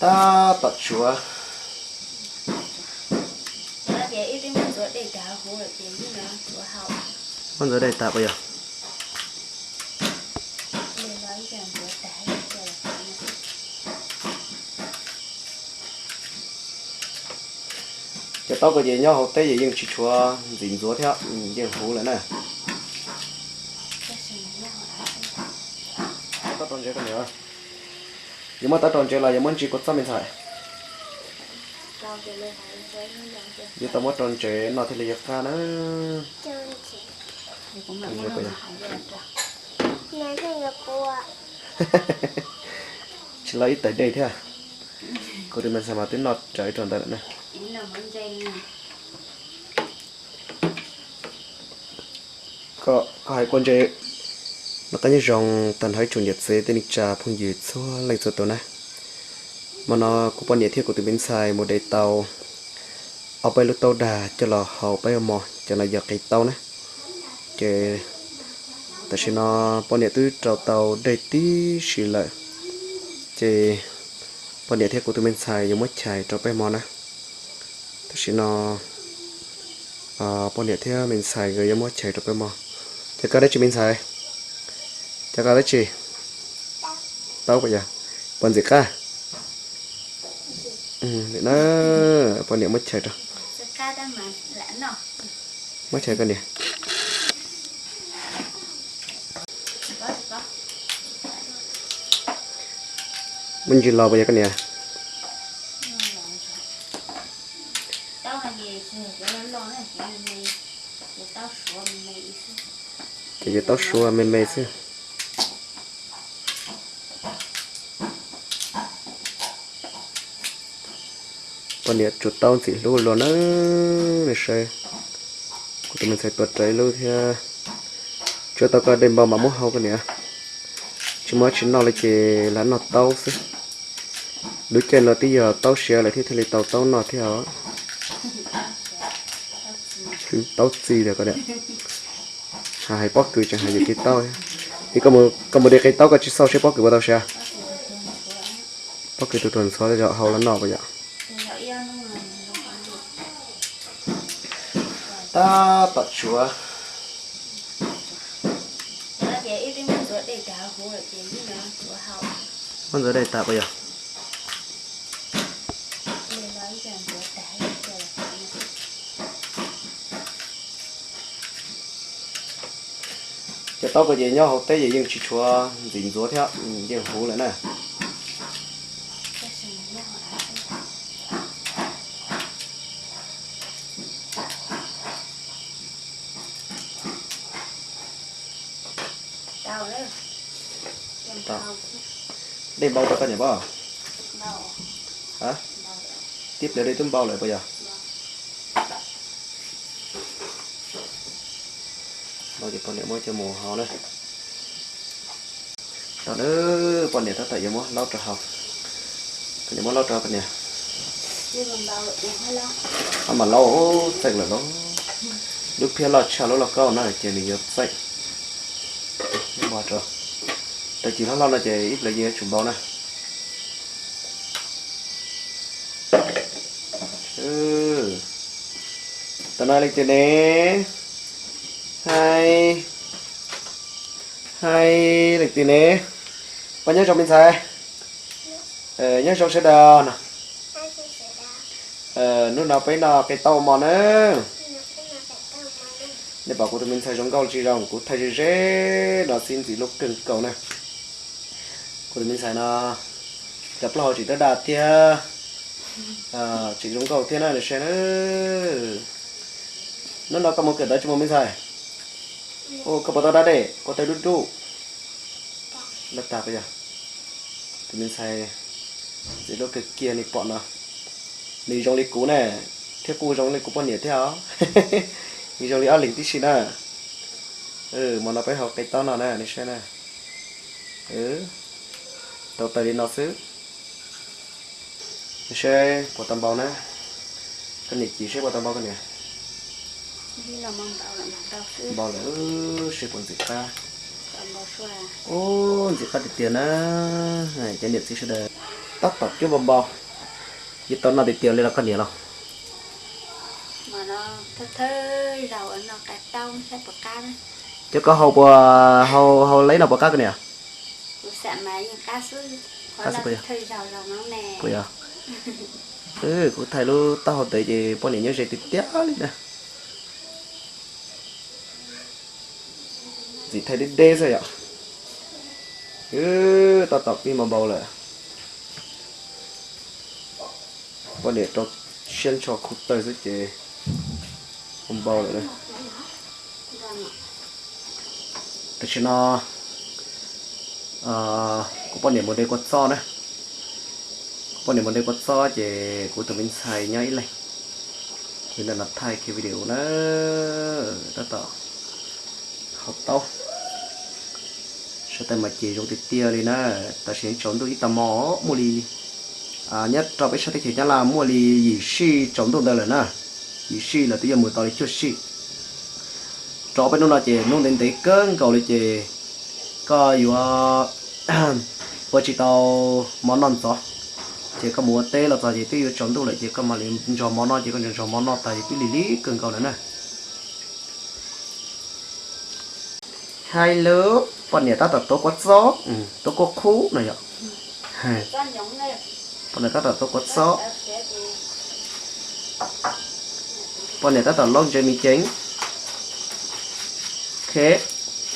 Tab tom tsuav. Muab ntxuav dej tas puas yog? Cov taub ko ces nyob hauv teb ces yeej tsis tshuav ntxim ntxuav thiab, yeej huv lawm na. Taub rau ntsev ko niam, yuav muab taub rau ntsev los yuav muab ntsis kua txob me ntxhais? Yuav tau muab rau ntsev no thiaj li yuav qab na. Tsis los ib tais dej thiab. Kuv tus me ntxhais mas twb noj rawv rau ntawd lawm na. Koj hais kua ntsev. Noj qab nyob zoo tag nrho ib tsoom niam txiv tej neej tsa phooj ywg txhua leej txhua tus na. Hmo no kuv poj niam thiab kuv tus me ntxhais mus de tau ob peb lub taub dag coj los hau peb ua mov, cov no yog qe taub na. Ces tam sim no poj niam twb rau tau dej tib si lawm, ces poj niam thiab kuv tus me ntxhais yuav muab chais rau peb hmo na. Tam sim no poj niam thiab me ntxhais nkawd yuav muab chais rau peb hmo. Cov koj dab tsi me ntxhais? Cov koj dab tsi? Taub puas yog? Puas ntxim qab? Lim na, poj niam muab chais rau. Muab chais koj niam. Muab ntsis los puas yog koj niam? Ces yog taub suav me me xwb. Poj niam tsuav taub ntxim hlub luaj na, nej saib. Kuv tus me ntxhais tuav rawv ib lub thiab. Tsuav tau koj dej npau mas muab hau koj niam. Tsis muaj dab tsi noj li ces lam noj taub xwb. Lub caij no twb yog taub siav lawm thiab thiaj li tau taub noj thiab os. Taub txi tiag koj niam. Hais pob kws tseem hais yuam kev taub. Es koj mus de qe taub koj tsis xauj seb pob kws puas tau siav? Pob kws tus tuag ntxhuav tej zaum hau los noj puas yom? Tab tom tsuav. Muab ntxuav dej tas puas yog? Cov taub ko ces nyob hauv teb ces yeej tsis tshuav ntxim ntxuav thiab, yeej huv lawm na. Dej npau rau koj niam pob? Tib pliag dej twb npau lawm puas yog? Npau ces poj niam muab coj mus hau na. Tau na, poj niam tab tom yuav muab laub rau hau. Koj niam muab laub rau koj niam. Ab mas laub txeem lawm lauj. Lub phiab loj tshaj lub lauj kaub na ces nws yuav txeem. Npau rau, rau cim hlob hlob no ces ib pliag yeej yuav tsum npau na. Tam no leej twg ne? Hais, hais, leej twg ne? Poj nyob zoo me ntxhais. Nyob zoo sawv daws no. Hnub no peb noj qe taub ua mov na. Nej pom kuv tus me ntxhais zoo nkauj tsis zoo, kuv thaij ze ze no xwb ntxim hlub kawg nkaus na. Kuv tus me ntxhais no cov plaub hau tseem daj daj thiab, tseem zoo nkauj thiab na, nws saib na. Hnub no koj mus kawm ntawv tsis mus me ntxhais? Ua koj puas tau da dej, koj tau dub dub. Laj tag puas yog? Tus me ntxhais ntxim hlub kawg kiag, nej pom no. Nws zoo li kuv na, thiab kuj zoo li kuv poj niam thiab os. Nws zoo li ob leeg tib si na. Hmo no peb hau qe taub no na, nej saib na. Tau tawg li no xwb. Nej saib puas tau npau na. Koj niam cim seb puas tau npau koj niam. Npau lawm, seb puas ntxim qab. Ub, ntxim qab tiag tiag na. Cov niam txiv sawv daws, Tab tom cuab npau npau, yuav tau noj tiag tiag li los koj niam los? Cov koj hau puas, hau, hau leb no puas qab koj niam? Puas yog? Kuv thaij lub taub hau ntev ces poj niam nyob ze tiag tiag li na. Ntxim thaij deb deb xwb yom. Tab tom pib npau npau lawm. Poj niam rau siab ntsho khu tawg xwb ces npau npau lawm na. Tam sim no kuv poj niam mus de kua txob na. Kuv poj niam mus de kua txob ces kuv tus me ntxhais nyob ib leeg, kuv ntawm no thaij kiag video na. Tab tom hau taub. Sawv daws mas ces zoo tiag tiag li na. Tam sim tsaus ntuj ib tag hmo muaj li, nyob rau peb sab teb chaws Nyab Laj muaj li yim sij tsaus ntuj ntawd lawm na. Yim sij lawm twb yuav mus tau li cuaj sij. Rau peb hnub no ces hnub ntev ntev kawg nkaus li ces koj yuav ua tsis tau mov noj ntxov, ces koj mus ua teb los txog ces twb yuav tsaus ntuj lawm ces koj mam li nrog mov noj ces koj nrog nrog mov noj tas ces twb lig lig kawg nkaus lawm na. Hais lus, poj niam tab tom tuav kua txob, tuav kua qhub no yom. Poj niam tab tom tuav kua txob. Poj niam tab tom laub ntses me ceev. Ok,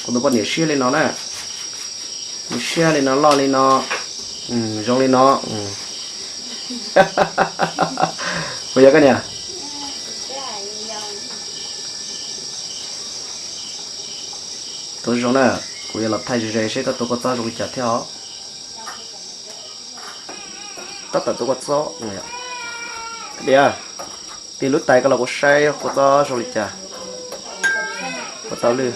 kuv tus poj niam siab li no na. Nws siab li no, loj li no, zoo li no. Puas yog koj niam? Tuav zoo na, kuv yuav los thaij ze ze seb koj tuav kua txob zoo li cas thiab os. Tab tom tuav kua txob. Diam, tig lub tais koj los kuv saib kua txob zoo li cas. Kua txob lwj,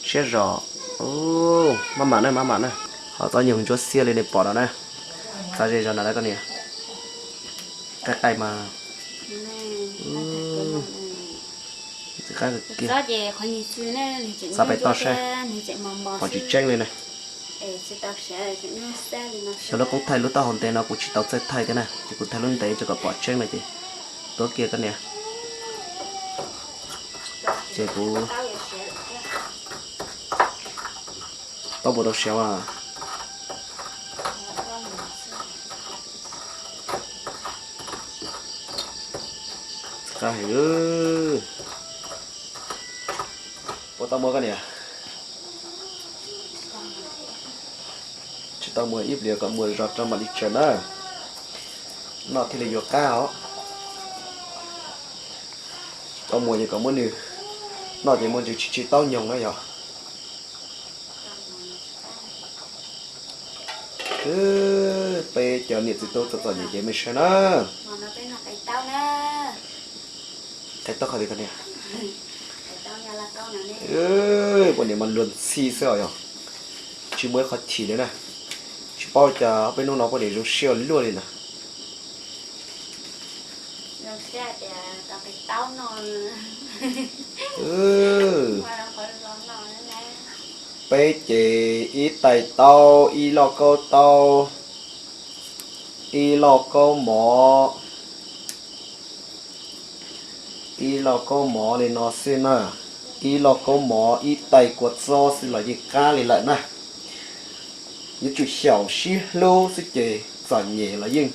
siab zos. Maj mam na, maj mam na. Ho txob nyoog ntsuab xiab li nej pom no na. Txav ze zog na koj niam. Qaij qaij mas. Txav pais toj saib, pom tsis tseeb li na. Xyov lub koob thaij lub taub hau ntev no kuv tsis tau txawj thaij thiab na, ces kuv thaij lub ntev tso kom pom tseeb no ces tuav kiag koj niam. Ces kuv tau puas tau siav as. Qab heev. Puas tau muag koj niam? Tsis tau muag, ib pliag kom muag zog rau mam li tsaws na, noj thiaj li yuav qab os. Tau muag ces kom muab nws noj ces muaj ntsis tsis tsis taub nyoog na yog. Peb cov niam txiv tub txom txom nyem ces mej saib na. Qhia tau qhov twg koj niam? Poj niam mas luag ntxhi xwb os yog, tsis muaj ib qho chim li na. Tsis paub cas peb hnub no poj niam zoo siab ua luaj li na. Peb ces ib tais taub, ib lauj kaub taub, ib lauj kaub mov, ib lauj kaub mov li no xwb na. Ib lauj kaub mov ib tais kua txob xwb los yeej qab li lawm na. Yuav tsum xyaum sib hlub xwb ces txom nyem los yeej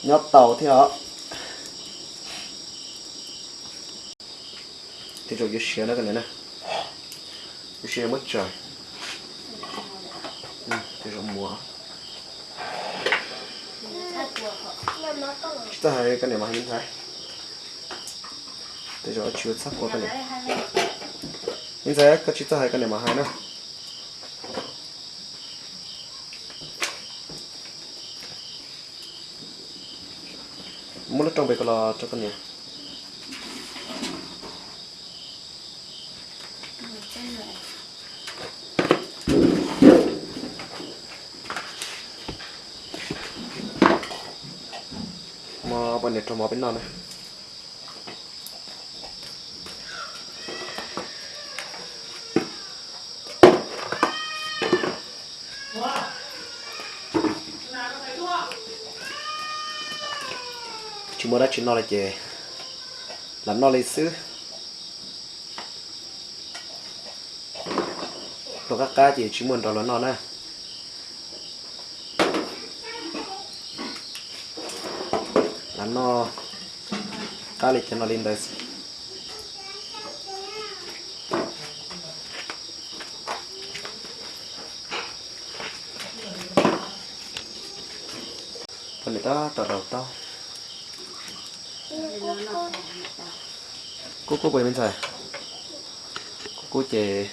nyob tau thiab os. Tej zaum yuav siav na koj niam na. Yuav siav muab tsaws. Tej zaum muag. Tsis txawj hais koj niam mas hais me ntxhais. Tej zaum tsis ua txhab kua koj niam. Me ntxhais koj tsis txawj hais koj niam mas hais na. Muab lub rooj pem ko los rau koj niam. Muab poj niam rau mov peb noj na. Tsis muaj dab tsi noj li ces lam noj li xwb. Luag qab qab ces tsis muaj nrog luag noj na. Lam noj qab li ces noj li ntawd. Poj niam tab tom rau taub. Kub kub puas me ntxhais? Kub kub ces,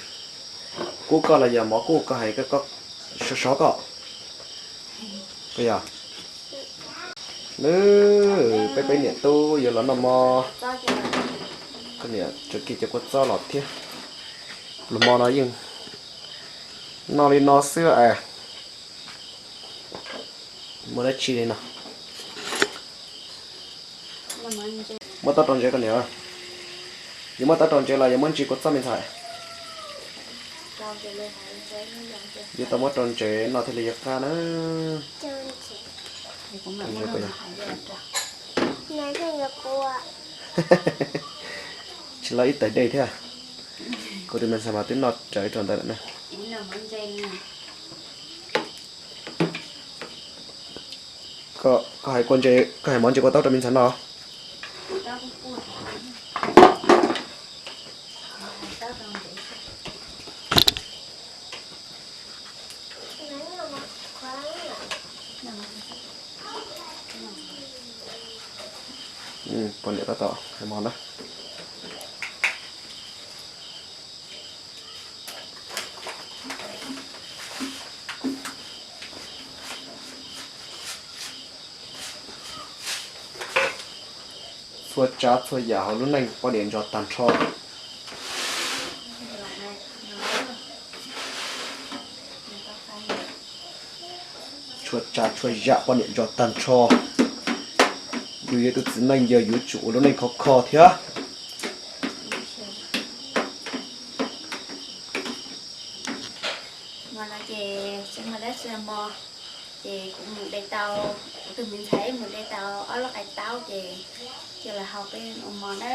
kub koj los yog mov kub koj hais koj, sov sov koj. Koj yog, peb peb niam tub yuav los noj mov. Koj niam tseem kiag cov kua txob los thiab. Pluas hmo no yeej noj li no xwb es. Muaj dab tsi li no? Muab taub rau ntsev koj niam. Yuav muab taub rau ntsev los yuav muab ntsis kua txob me ntxhais? Yuav tau muab rau ntsev noj thiaj li yuav qab na. Tsis los ib tais dej thiab. Kuv tus me ntxhais mas twb noj rawv rau ntawd lawm na. Koj hais kua ntses, koj hais mov ntses kua taub rau me ntxhais no. Poj niam tab tom hais mov na. Txhua tsav txhua yam hauv lub neej poj niam nco tag nrho. Txhua tsav txhua yam poj niam nco tag nrho. Yus yog tus txiv neej yog yuav tsum ua lub neej khov kho thiab. Hmo no ces tsis muaj dab tsi mog, ces kuv mus de tau, kuv tus me ntxhais mus de tau ob lub qai taub ces cia los hau peb ua mov na.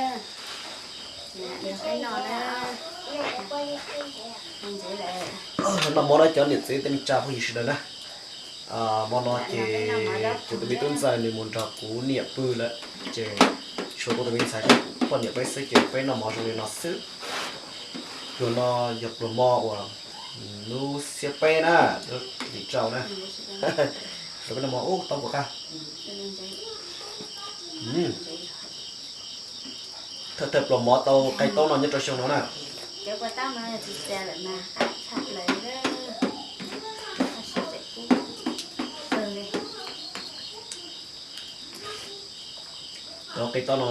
Noj mov na cov niam txiv tej me tsa phooj ywg sawv daws na. Hmo no ces kuv tus me tub ntxawg nws mus nrog kuv niam pw lawm, ces tshuav kuv tus me ntxhais thiab poj niam peb xwb ces peb noj mov zoo li no xwb. Pluas no yog pluas hmo uas lub xiab peb na, lub tim rau na. Rau peb noj mov ub taub puas qab. Thawj thawj pluas mov tau qai taub no nyob rau xyoo no na. Cov qe taub no,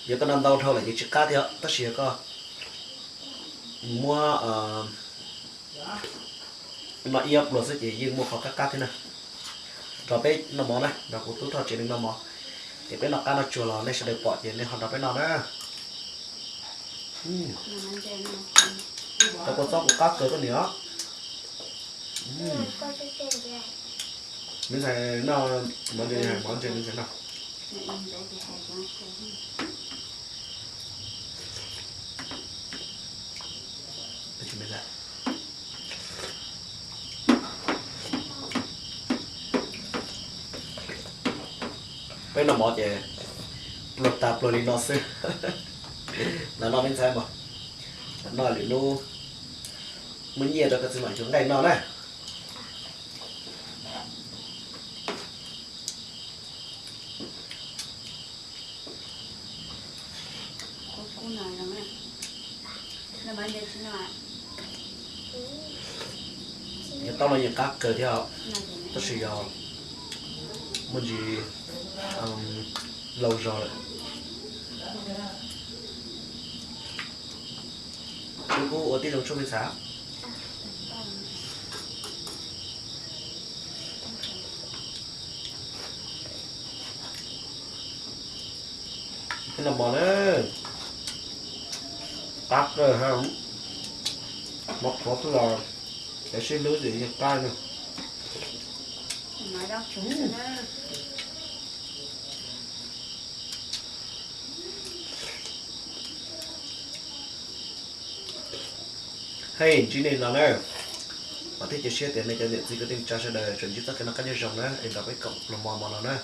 yog koj noj ntau dhau lawm ces tsis qab thiab, tab sis yog koj muab noj ib ob pluas xwb ces yeej muaj qhov qab qab thiab na. Nrog peb noj mov na, nrog kuv tub Thoj Tsev noj mov, ces peb noj qab noj tsuag los nej sawv daws pom ces nej ho nrog peb noj na. Cov kua txob kuj qab kawg koj niam. Me ntxhais noj mov ntses, mov ntses me ntxhais noj. Peb noj mov ces pluag tag pluag li no xwb. Los noj me ntxhais mas, los noj lwm hnub muaj nyiaj rau koj txiv mam yuav nqaij noj na. Cov taub no yeej qab kawg thiab, tab sis yog muaj ntsis laus zog lawm. Kuv kuj ua tib zoo tshuaj me ntxhais. Peb noj mov na, qab kawg ha, mov qhuav xwb los cov sib hlub ces yeej qab na. Hej, ntsib nej los na. Vam thiab cia siab tias nej cov niam txiv kwv tij neej tsa sawv daws tsuas ntsib txoj kev noj qab nyob zoo na, es nrog peb koom pluag mo mo no na.